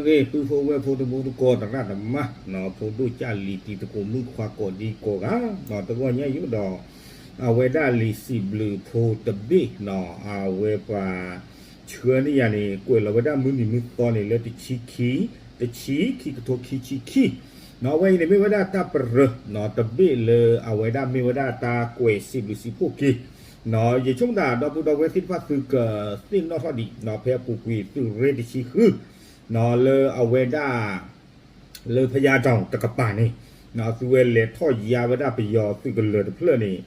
ပုၢ်ဖိဝဲၢ်ဖိတံၤသကိးသရၣ်သမါ, ဖိဒိၣ်ကၢ်လံၤတံၤသကိးမုၣ်ခွါကိးဒံကိးဂၤ, တဂီၢ်ညါအံၤဒီး အဝဲဒၣ်လံာ်စံးဘျုးဖိတဘ့ၣ်, အဝဲပှၤဆှၢန့ၢ်ယၤန့ၣ် ကွဲးလီၤဝဲဒၣ်မုၢ်နံၤမုၢ်သီန့ၣ်လၢတဆံခံ, တဆံခံကထိခံဆံခံ, အဝဲအံၤန့ၣ်မ့ၢ်ဝဲဒၣ်တၢ်ပရၢ, တဘ့ၣ်လၢအဝဲဒၣ်မ့ၢ်ဝဲဒၣ်တၢ်ကွဲးစံးဘျုးစံးဖှိၣ်က့ၤ, ယဆိကမိၣ်သး ဒီပုၢ်ဒီဝဲၢ်သ့ၣ်တဖၣ်သုကသ့ၣ်နီၣ်ထီၣ်ဒံး ဖဲအပူၤကွံာ်သုးရ့ၣ်တဆံဃု လၢအဝဲဒၣ် လၢဖယါတီၤတကပၤန့ၣ်, သုဝဲလဲၤထီၣ်ယါဝဲဒၣ်ပယီၤသုးကလၢၤတဖျၢၣ်န့ၣ်,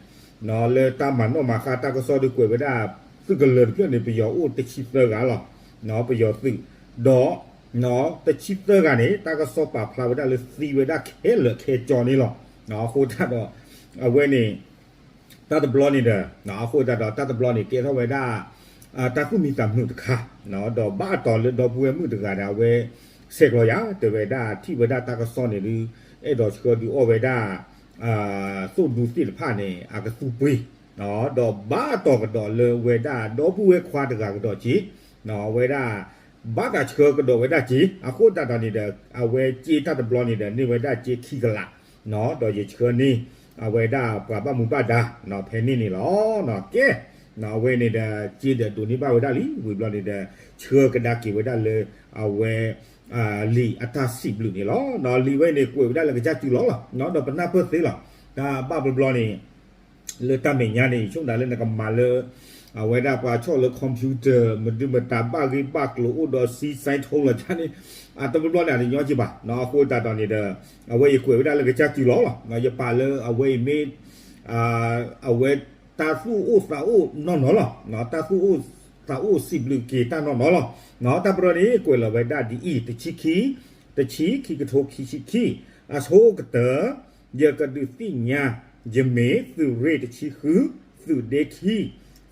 လၢတၢ်မၤနီၣ်မၤဃါတၢ်ကစီၣ်ဒုးကွဲးဝဲဒၣ် သုးကလၢၤတဖျၢၣ်န့ၣ် ပယီၤအိၣ်တဆံသၢဂၤလီၤ, ပယီၤသုး, ဒီး တဆံသၢဂၤန့ၣ် တၢ်ကစီၣ်ပာ်ဖျါဝဲဒၣ်လၢသံဝဲဒၣ်ခဲလၢာ်ခဲကၠီန့ၣ်လီၤ. အဃိသတးဒီး အဝဲန့ၣ် တၢ်တဘျီန့ၣ်ဒီး အဃိသတးဒီးတၢ်တဘျီန့ၣ် ကဲထီၣ်ဝဲဒၣ် တၢ်သူၣ်မံသးမုာ်တခါ, ဒီးဘၣ်အတီၤလၢဒီပုၢ်ဝဲၢ်မုၣ်တဂၤဒီး အဝဲဆဲးကျိးယၤ တဲဝဲဒၣ်ထံၣ်ဝဲဒၣ်တၢ်ကစီၣ်န့ၣ်ဒုး အဲၣ်ဒိးဆှၢဒုးအီၣ်ဝဲဒၣ် သိၣ်ဒူသ့ၣ်တဖၣ်န့ၣ် အကသူပှ့ၤ, ဒီးဘၣ်အတီၤကဒီးလၢဝဲဒၣ်ဒီပုၢ်ဝဲၢ်ခွါတဂၤကဒီးက့ၤ, ဝဲဒၣ် ဘၣ်သးဆှၢကဒီးဝဲဒၣ်က့ၤ, အဃိသတးဒီးန့ၣ်ဒီး အဝဲက့တၢ်တဘျီန့ၣ်ဒီး န့ၢ်ဝဲဒၣ်က့ခံကလး, ဒီးယဆှၢန့ၢ် အဝဲဒၣ်ပှၤဘၣ်မူဘၣ်ဒါ ဖဲန့ၣ်န့ၣ်လီၤ. ကဲ အဝဲန့ၣ်ဒီး က့ဒီးဒိးန့ၢ်ဘၣ်ဝဲဒၣ်လံ, ဝံၤဘျီန့ၣ်ဒီး ဆှၢကဒါက့ၤဝဲဒၣ်လၢ အဝဲ လံာ်အတၢ်စံးဘျုးန့ၣ်လီၤ. လံာ်ဝဲန့ၣ်ကွဲးဝဲဒၣ်လၢကစၢ်စုလီၤလီၤ, ဒီးပနၢ်ပၢၢ်သ့လီၤ, တၢ်ဘၣ်ဘျီဘျီန့ၣ် လၢတၢ်မဲာ်ညါန့ၣ် ဆိကမိၣ်လၢနကမၤလၢ အဝဲဒၣ်ပှၤဆီၣ်လၢ computer မဒုမတၤဘၣ်ဂ့ၢ်ဘၣ်ကျိၤအိၣ်ဒီး စံးစဲထိလီၤန့ၣ် အတဘျီဘျီန့ၣ် အတညီက့ဘၣ်, အဃိသတးဒီးန့ၣ်ဒီး အဝဲယကွဲးဝဲဒၣ်လၢကစၢ်စုလီၤလီၤ, ယပာ်လၢအဝဲအံၤမ့ၢ် အဝဲတၢ်သူၣ်အိၣ်သးအိၣ်နီၢ်နီၢ်လီၤ, တၢ်သူၣ်အိၣ်သးအိၣ်စံးဘျုးက့ၤတၢ်နီၢ်နီၢ်လီၤ. တၢ်ပရၢန့ၣ်ကွဲးလီၤဝဲဒၣ်ဒ်အံၤ, တဆံခံ, တဆံခံကထိခံဆံခံ, အဆိကတၢၢ် ယကဒုးသ့ၣ်ညါ ယမ့ၢ်သုးရ့ၣ်တဆံဃု, သုးဒ့ခံ,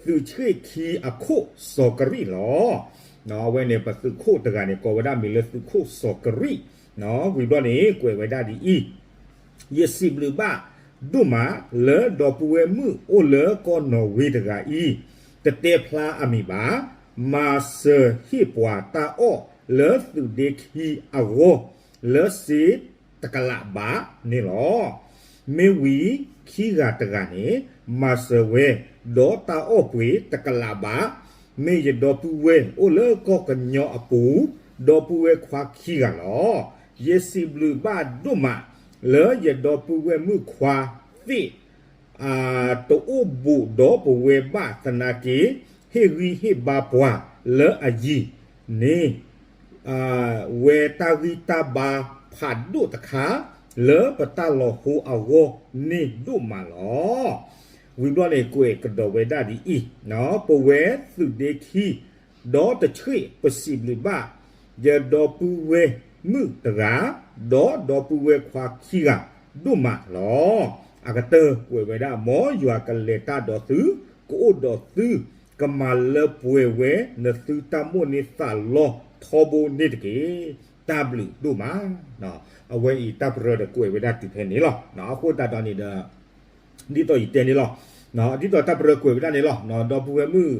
သုးဆှ့ၣ်ခံအခိၣ်စီၤကရံၣ်လီၤ. အဝဲန့ၣ်ပသုးခိၣ်တဂၤန့ၣ် ကိးဝဲဒၣ်မ့ၢ်လၢသုးခိၣ်စီၤကရံၣ်, ဝံၤဘျီန့ၣ် ကွဲးဝဲဒၣ်ဒ်အံၤ, ယစံးဘျုးဘၣ်ဒိၣ်မးလၢဒီပုၢ်ဝဲၢ်မုၣ်အိၣ်လၢကီၢ်နီၣ်ဝ့တဂၤအံၤ, တတဲဖျါအမံၤဘၣ်, မၤစၢၤဟ့ၣ်ပှၤတၢ်အီၣ်လၢသုးဒ့ခံအဂီၢ် လၢစ့တကလးဘးန့ၣ်လီၤ. မ့ၢ်ဝံၤခံဂၤတဂၤန့ၣ် မၤစၢၤဝဲ ဒီးတၢ်အီၣ်ပှ့ၤတကလးဘး, မ့ၢ်ယဒီပုၢ်ဝဲၢ်အိၣ်လၢကီၢ်ကညီအပူၤ ဒီပုၢ်ဝဲၢ်ခွါခံဂၤလီၤ. ယစံးဘျုးဘၣ်ဒိၣ်မး လၢယဒီပုၢ်ဝဲၢ်မုၣ်ခွါသ့ၣ် တအိၣ်ဘူးဒီးပဝဲဘၣ်သနာ်က့ ဟ့ၣ်ဂံၢ်ဟ့ၣ်ဘါပှၤလၢအယံၤန့ၣ် ဝဲတၢ်ဂံၢ်တၢ်ဘါဖးဒိၣ်တခါ လၢပတၢ်လီၤဟိအဂီၢ်န့ၣ်ဒိၣ်မးလီၤ. ဝံၤဘျီန့ၣ်ကွဲးကဒီးဝဲဒၣ်ဒ်အံၤ, ပဝဲသုးဒ့ခံ ဒီးတဆှ့ၣ်ပစံးဘျုးဘၣ် ယဒီပုၢ်ဝဲၢ်မုၣ်တဂၤ ဒီးဒီပုၢ်ဝဲၢ်ခွါခံဂၤဒိၣ်မးလီၤ. အကတၢၢ်ကွဲးဝဲဒၣ် မ်ယွၤကလဲၤတၢ်ဒီးသု, ကအိၣ်ဒီးသု, ကမၤလၢပှဲၤဝဲနသုတၢ်မိၣ်န့ၢ်သးလီထီဘိန့ၣ်တက့ၢ်. တၢ်ဘျုးဒိၣ်မး. အဝဲအံၤတၢ်ပရၢဒီးကွဲးဝဲဒၣ်တုၤဖဲန့ၣ်လီၤ. အဃိသတးဒီးန့ၣ်ဒီး ဒ်သိးယတဲန့ၣ်လီၤ. ဒ်သိးတၢ်ပရၢကွဲးဝဲဒၣ်န့ၣ်လီၤ. ဒီပုၢ်ဝဲၢ်မုၣ်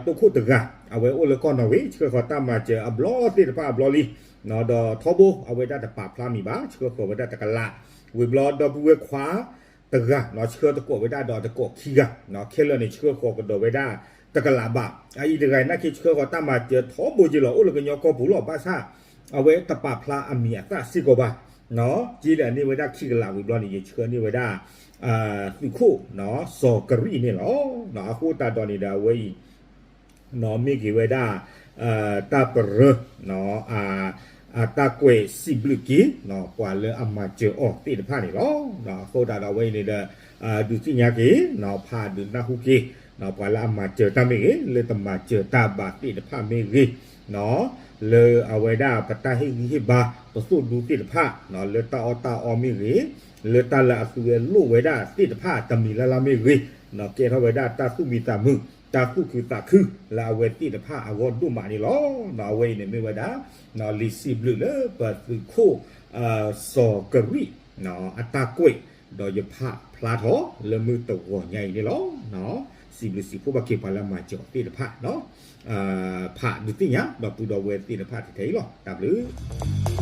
တိခိၣ်တဂၤ အဝဲအိၣ်လၢကီၢ်နီၣ်ဝ့ ဆှၢဃီၤတၢ်မၤစၢၤအဘျီသ့ၣ်တဖၣ်အဘျီလံ. ဒီးထီဘိအဝဲဒၣ်တပာ်ဖျါမံၤဘၣ် ဆှၢဃီၤဝဲဒၣ်တကလး, ဝံၤဘျီဒီပုၢ်ဝဲၢ်ခွါတဂၤ ဆှၢသကိးဝဲဒၣ်ဒီးတကိးခံဂၤ, ခဲလၢာ်န့ၣ်ဆှၢဃီၤကဒီးဝဲဒၣ်တကလးဘး. အအံၤတဂၤနာ်က့ဆှၢဃီၤတၢ်မၤစၢၤထီဘိက့လီၤ အိၣ်လၢကညီကီၢ်ပူၤလီၤ ဘၣ်ဆၣ် အဝဲတပာ်ဖျါအမံၤအသၣ်စ့ၢ်ကီးဘၣ်. က့ဒီးန့ၢ်ဝဲဒၣ်ခံကလးဝံၤဘျီန့ၣ် ယဆှၢန့ၢ်ဝဲဒၣ် သုးခိၣ် စီၤကရံၣ်န့ၣ်လီၤ. အဃိသတးဒီးန့ၣ်ဒီးအဝဲအံၤ မ့ၢ်က့ၤဝဲဒၣ် တၢ်ပရၢ တၢ်ကွဲးစံးဘျုးက့ၤ ပှၤလၢအမၤစၢၤအီၤသ့ၣ်တဖၣ်န့ၣ်လီၤ. အဃိသတးဒီးအဝဲအံၤန့ၣ်ဒီး ဒုးသ့ၣ်ညါက့ၤ ဖးဒုးနၢ်ဟူက့ၤ ပှၤလၢအမၤစၢၤတၢ်မ့ၢ်ဂ့ၤ လၢတမၤစၢၤတၢ်ဘၣ်သ့ၣ်တဖၣ်မ့ၢ်ဂ့ၤ လၢအဝဲဒၣ်ပတၢ်ဟ့ၣ်ဂံၢ်ဟ့ၣ်ဘါ ပသိၣ်ဒူသ့ၣ်တဖၣ် လၢတၢ်အီၣ်တၢ်အီမ့ၢ်ဂ့ၤ လၢတၢ်လၢအသုဝဲလိၣ်ဝဲဒၣ်သ့ၣ်တဖၣ်တမံၤလၢ်လၢ်မ့ၢ်ဂ့ၤ ကဲထီၣ်ဝဲဒၣ်တၢ်သူၣ်မံသးမုာ် တၢ်သူၣ်ခုသးခု လၢအဝဲသ့ၣ်တဖၣ်အဂီၢ်ဒိၣ်မးန့ၣ်လီၤ. အဝဲအံၤန့ၣ်မ့ၢ်ဝဲဒၣ် လံာ်စံးဘျုးလၢပသုးခိၣ် စီၤကရံၣ် အတၢ်ကွဲး ဒီးယဖးဖျါထီၣ်လၢမုၢ်တဂီၤညါအံၤန့ၣ်လီၤ. စံးဘျုးစံးဖှိၣ်ဘၣ်က့ၤပှၤလၢမၤစၢၤအီၤသ့ၣ်တဖၣ်လီၤ. ဖးဒုးသ့ၣ်ညါ ဒီပုၢ်ဒီဝဲၢ်သ့ၣ်တဖၣ်ထဲအံၤလီၤ. တၢ်ဘျုး